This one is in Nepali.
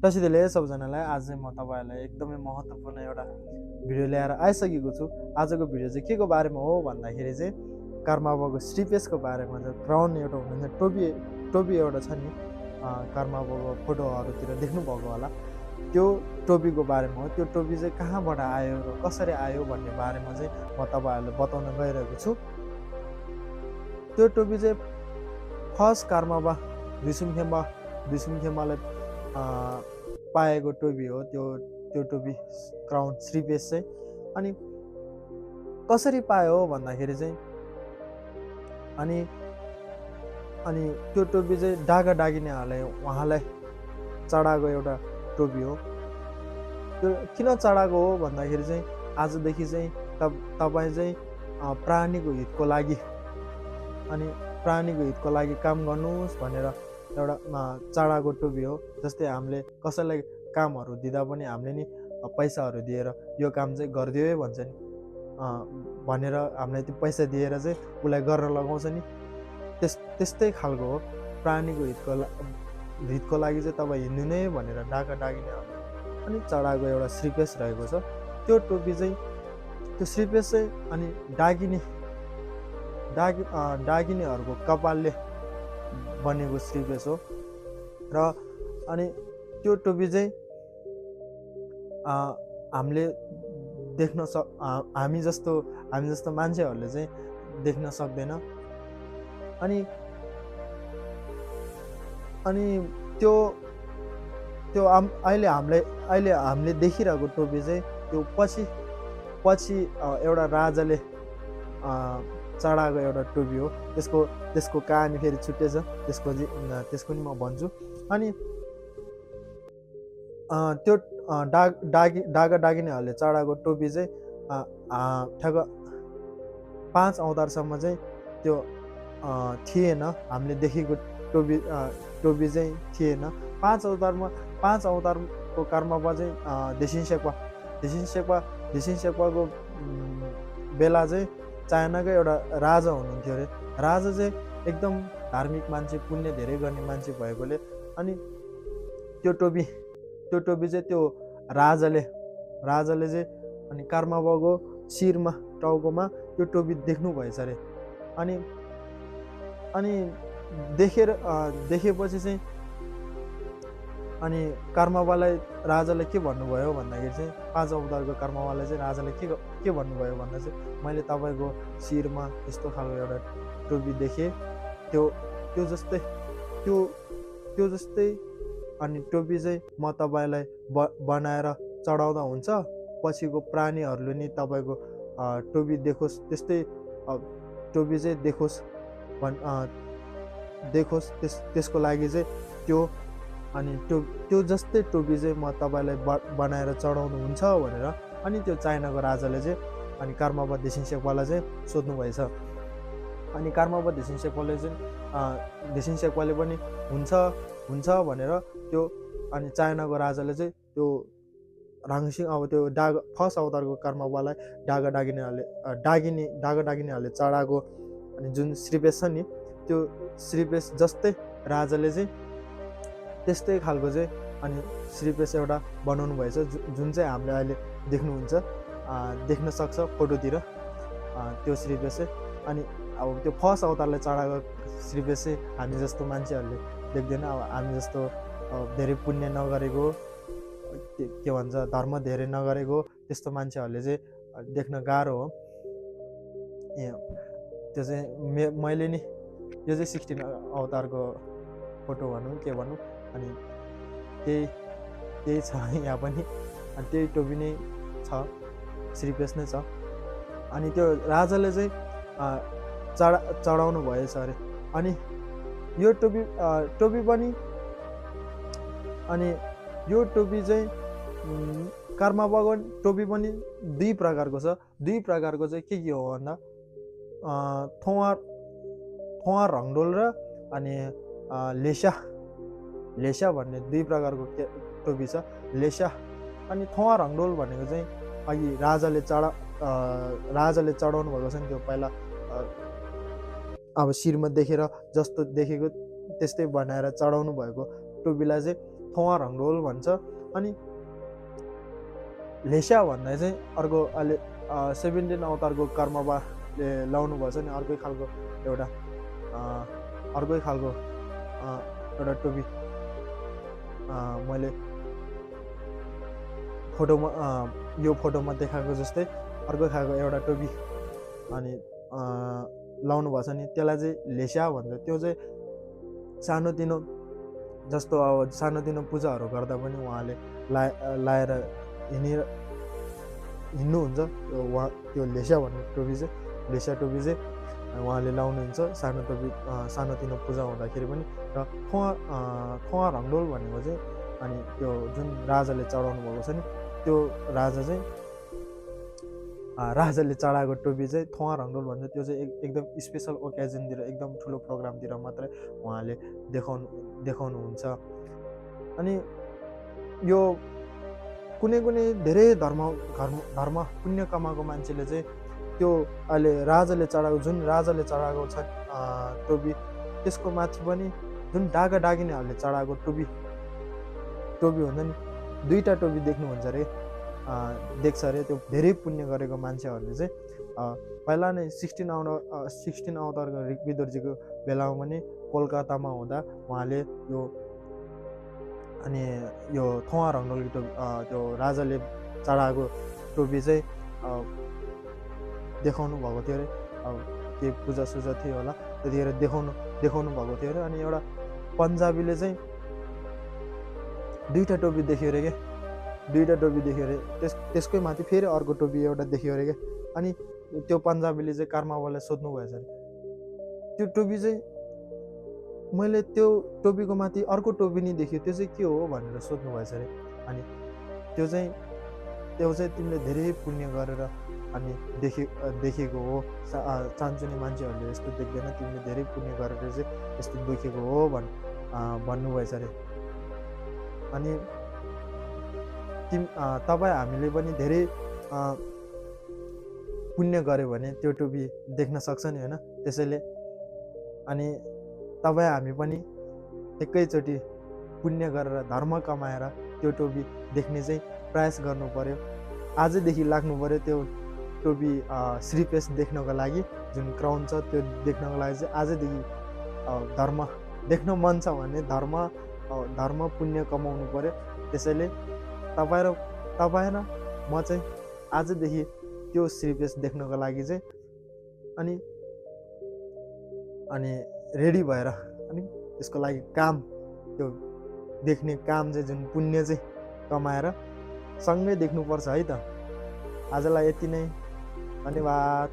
त्यसैले सबजनालाई आज चाहिँ म तपाईँहरूलाई एकदमै महत्त्वपूर्ण एउटा भिडियो ल्याएर आइसकेको छु। आजको भिडियो चाहिँ के को बारेमा हो भन्दाखेरि चाहिँ कर्माबाको श्रीपेशको बारेमा चाहिँ क्राउन एउटा हुनुहुन्छ टोपी एउटा छ नि, कर्माबाको फोटोहरूतिर देख्नुभएको होला, त्यो टोपीको बारेमा हो। त्यो टोपी चाहिँ कहाँबाट आयो र कसरी आयो भन्ने बारेमा चाहिँ म तपाईँहरूलाई बताउन गइरहेको छु। त्यो टोपी चाहिँ फर्स्ट कर्माबा भिसुमखेमालाई पाएको टोपी हो त्यो टोपी क्राउन श्रीपेश चाहिँ। अनि कसरी पायो हो भन्दाखेरि चाहिँ अनि त्यो टोपी चाहिँ डागा डागिनेहरूले उहाँलाई चढाएको एउटा टोपी हो। त्यो किन चढाएको हो भन्दाखेरि चाहिँ आजदेखि चाहिँ तपाईँ चाहिँ प्राणीको हितको लागि काम गर्नुहोस् भनेर एउटा चढाएको टोपी हो। जस्तै हामीले कसैलाई कामहरू दिँदा पनि हामीले नि पैसाहरू दिएर यो काम चाहिँ गरिदियो है भन्छ नि, भनेर हामीलाई त्यो पैसा दिएर चाहिँ उसलाई गर्न लगाउँछ नि, त्यस्तै खालको हो। प्राणीको हितको लागि चाहिँ तपाईँ हिँड्नु नै भनेर डाका डागिने अनि चढाएको एउटा श्रीपेश रहेको छ। त्यो टोपी चाहिँ त्यो श्रीपेश चाहिँ अनि डागिनेहरूको कपालले बनेको श्रीपेश हो। र अनि त्यो टोपी चाहिँ हामीले हामी जस्तो मान्छेहरूले चाहिँ देख्न सक्दैन। अनि त्यो अहिले हामीले देखिरहेको टोपी चाहिँ त्यो पछि एउटा राजाले चढाएको एउटा टोपी हो। त्यसको कहानी फेरि छुट्टै छ, त्यसको नि म भन्छु। अनि त्यो डागा डागिनेहरूले चढाएको टोपी चाहिँ ठ्याक्क 5 अवतारसम्म चाहिँ त्यो थिएन। हामीले देखेको टोपी चाहिँ थिएन। 5 अवतारको कर्ममा चाहिँ देशिङ बेला चाहिँ चाइनाको एउटा राजा हुनुहुन्थ्यो अरे। राजा चाहिँ एकदम धार्मिक मान्छे, पुण्य धेरै गर्ने मान्छे भएकोले अनि त्यो टोपी चाहिँ त्यो राजाले चाहिँ अनि कर्माबाको शिरमा टाउकोमा त्यो टोपी देख्नु भएछ अरे। अनि देखेपछि चाहिँ अनि कर्माबालाई राजाले के भन्नुभयो भन्दाखेरि चाहिँ 5 अवतारको कर्माबालाई चाहिँ राजाले के भन्नुभयो भन्दा चाहिँ मैले तपाईँको शिरमा यस्तो खालको एउटा टोपी देखेँ, त्यो जस्तै अनि टोपी चाहिँ म तपाईँलाई बनाएर चढाउँदा हुन्छ, पछिको प्राणीहरूले नि तपाईँको टोपी देखोस्, त्यस्तै टोपी चाहिँ देखोस् त्यसको लागि चाहिँ त्यो जस्तै टोपी चाहिँ म तपाईँलाई बनाएर चढाउनु हुन्छ भनेर अनि त्यो चाइनाको राजाले चाहिँ अनि कर्माबा देशिङ शेर्पालाई चाहिँ सोध्नु भएछ। अनि कर्माबा देशिङ शेर्पाले पनि हुन्छ भनेर त्यो अनि चाइनाको राजाले चाहिँ त्यो राङसिङ अब त्यो फर्स्ट अवतारको कर्माबालाई डागा डागिनेहरूले चढाएको अनि जुन श्रीपेश छ नि, त्यो श्रीपेश जस्तै राजाले चाहिँ त्यस्तै खालको चाहिँ अनि श्रीपेश एउटा बनाउनु भएछ, जुन चाहिँ हामीले अहिले देख्न सक्छ फोटोतिर त्यो श्रीपेश चाहिँ। अनि अब त्यो फर्स्ट अवतारले चढाएको श्रीपेश चाहिँ हामी जस्तो मान्छेहरूले देख्दैन। अब हामी जस्तो धेरै पुण्य नगरेको, के भन्छ धर्म धेरै नगरेको त्यस्तो मान्छेहरूले चाहिँ देख्न गाह्रो हो। त्यो चाहिँ मैले नि यो चाहिँ 16 अवतारको फोटो भनौँ के भनौँ, अनि त्यही छ यहाँ पनि। अनि त्यही टोपी नै छ, श्रीपेश नै छ। अनि त्यो राजाले चाहिँ चढाउनु भएछ अरे। अनि यो टोपी पनि अनि यो टोपी चाहिँ कर्माबाको टोपी पनि 2 प्रकारको छ। 2 प्रकारको चाहिँ के हो भन्दा थोवा रङडोल र अनि लेसा भन्ने 2 प्रकारको टोपी छ। लेसा अनि थोवा रङडोल भनेको चाहिँ अघि राजाले चढाउनु भएको छ नि, त्यो पहिला अब शिरमा देखेर जस्तो देखेको त्यस्तै बनाएर चढाउनु भएको टोपीलाई चाहिँ थोवा रङडोल भन्छ। अनि लेस्या भन्दा चाहिँ अर्को अहिले 17 अवतारको कर्मबाले लाउनु भएछ नि अर्कै खालको एउटा एउटा टोपी मैले फोटोमा यो फोटोमा देखाएको जस्तै अर्कै खालको एउटा टोपी अनि लाउनु भएको छ नि त्यसलाई चाहिँ लेस्या भन्छ। त्यो चाहिँ सानोतिनो जस्तो अब सानोतिनो पूजाहरू गर्दा पनि उहाँले लाएर हिँड्नुहुन्छ। त्यो लेस्या भन्ने टोपी चाहिँ लेस्या टोपी चाहिँ उहाँले लाउनुहुन्छ सानोतिनो पूजा हुँदाखेरि पनि। र खोवा रङडोल भनेको चाहिँ अनि त्यो जुन राजाले चढाउनु भएको छ नि त्यो राजाले चढाएको टोपी चाहिँ थोवा रङडोल भन्छ। त्यो चाहिँ एकदम स्पेसल ओकेजनतिर एकदम ठुलो प्रोग्रामतिर मात्रै उहाँले देखाउनुहुन्छ। अनि यो कुनै धेरै धर्म पुण्य कमाएको मान्छेले चाहिँ त्यो अहिले राजाले चढाएको छ टोपी त्यसको माथि पनि जुन डागिनेहरूले चढाएको टोपी हुन्छ नि 2टा टोपी देख्नुहुन्छ अरे देख्छ अरे। त्यो धेरै पुण्य गरेको मान्छेहरूले चाहिँ पहिला नै 16 अवतारको ऋग्वेदरजीको बेलामा पनि कोलकातामा हुँदा उहाँले यो थोवा रङडोल त्यो राजाले चढाएको टोपी चाहिँ देखाउनु भएको थियो अरे। अब के पूजा थियो होला त्यतिखेर देखाउनु भएको थियो अरे। अनि एउटा पन्जाबीले चाहिँ 2टा टोपी देख्यो अरे क्या 2टा टोपी देख्यो अरे। त्यसकै माथि फेरि अर्को टोपी एउटा देख्यो अरे क्या। अनि त्यो पन्जाबीले चाहिँ कर्मावालाई सोध्नु भएछ अरे त्यो टोपी चाहिँ मैले त्यो टोपीको माथि अर्को टोपी नि देख्यो त्यो चाहिँ के हो भनेर सोध्नु भएछ अरे। अनि त्यो चाहिँ तिमीले धेरै पुण्य गरेर अनि देखेको हो। चान्चुने मान्छेहरूले यस्तो देख्दैन तिमीले धेरै पुण्य गरेर चाहिँ यस्तो देखेको हो भन्नुभएछ अरे। अनि तपाईँ हामीले पनि धेरै पुण्य गऱ्यो भने त्यो टोपी देख्न सक्छ नि होइन। त्यसैले अनि तपाईँ हामी पनि एकैचोटि पुण्य गरेर धर्म कमाएर त्यो टोपी देख्ने चाहिँ प्रयास गर्नु पर्यो। आजदेखि लाग्नु पर्यो त्यो टोपी श्रीपेश देख्नको लागि जुन क्राउन छ त्यो देख्नको लागि चाहिँ आजदेखि धर्म देख्न मन छ भने धर्म पुण्य कमाउनु पर्यो। त्यसैले तपाईँ र म चाहिँ आजदेखि त्यो श्रीपेश देख्नको लागि चाहिँ अनि रेडी भएर अनि त्यसको लागि त्यो देख्ने काम चाहिँ जुन पुण्य चाहिँ कमाएर सँगै देख्नुपर्छ है त। आजलाई यति नै, धन्यवाद।